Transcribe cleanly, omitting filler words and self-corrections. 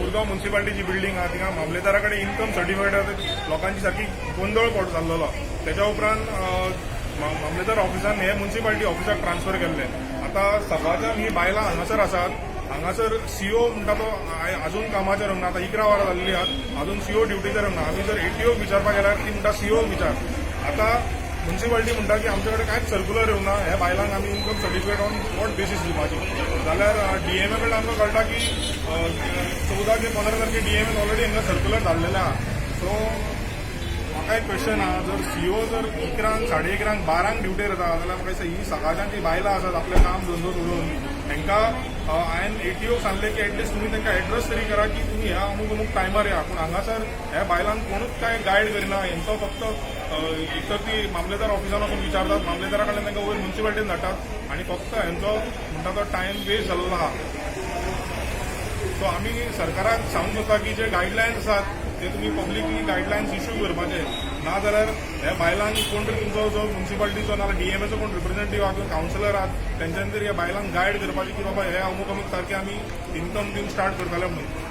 Murgaon मुन्सिपालिटीची building आहा, थिंगा मामलेदारा कडेन इन्कम सर्टिफिकेट लोकांची सारकी गोंदळ पड जाल्लो. तेच्या उपरांत मामलेदार ऑफिसान हे मुन्सिपालिटी ऑफिसाक ट्रान्सफर केल्ले. आतां सकाळच्यान ही बायलां हांगासर आसात. हांगासर सीओ म्हणटा तो अजून कामाचेर येवना. आतां 11 वरां जाल्ली आहात, अजून सीओ ड्युटीचेर येवना. आमी जर एटीओक विचारपाक गेल्यार ती म्हणटा सीओक विचार. आतां मुन्सिपालिटी म्हणटा की आमचे कडेन कांयच सर्क्युलर येवना, ह्या बायलांक आमी income certificate on what basis दिवपाची? जाल्यार डीएमए कडल्यान आमकां कळटा की 14 ते 15 तारखे डीएमएन ऑलरेडी हांकां सर्क्युलर धाडलेलें आहा. सो म्हाका एक क्वेश्चन आहा, जर सीओ जर 11ंक, 11:30, 12ंक ड्युटेर येता जाल्यार म्हाका दिसता ही सकाळच्यान जी बायलां आसात आपलें काम धंदो सोडून, हांकां हांवें एटीओक सांगलें की एटलिस्ट तुमी तांकां एड्रेस तरी करा की तुमी ह्या अमूक अमूक टायमार या. पूण हांगासर ह्या बायलांक कोणूच कांय गायड करिना. हेंचो फक्त एक तर ती मामलेदार ऑफिसान वचून विचारतात, मामलेदारा कडल्यान तांकां वयर मुन्सिपालिटीन धाडटात आनी फक्त हेंचो म्हणटा तो टायम वेस्ट जाल्लो आहा. सो आमी सरकाराक सांगूंक सोदता की जे गायडलायन्स आसात ते तुमी पब्लिकली गायडलायन्स इश्यू करपाचे, ना जाल्यार ह्या बायलांक कोण तरी तुमचो जो मुन्सिपालिटीचो नाल्यार डीएमएचो कोण रिप्रेझेंटेटिव्ह आहा किंवा कावन्सिलर आहात, तेंच्यांनी तरी ह्या बायलांक गायड करपाचें की बाबा हे अमूक अमूक तारखे आमी इन्कम दिवन स्टार्ट करतले म्हणून.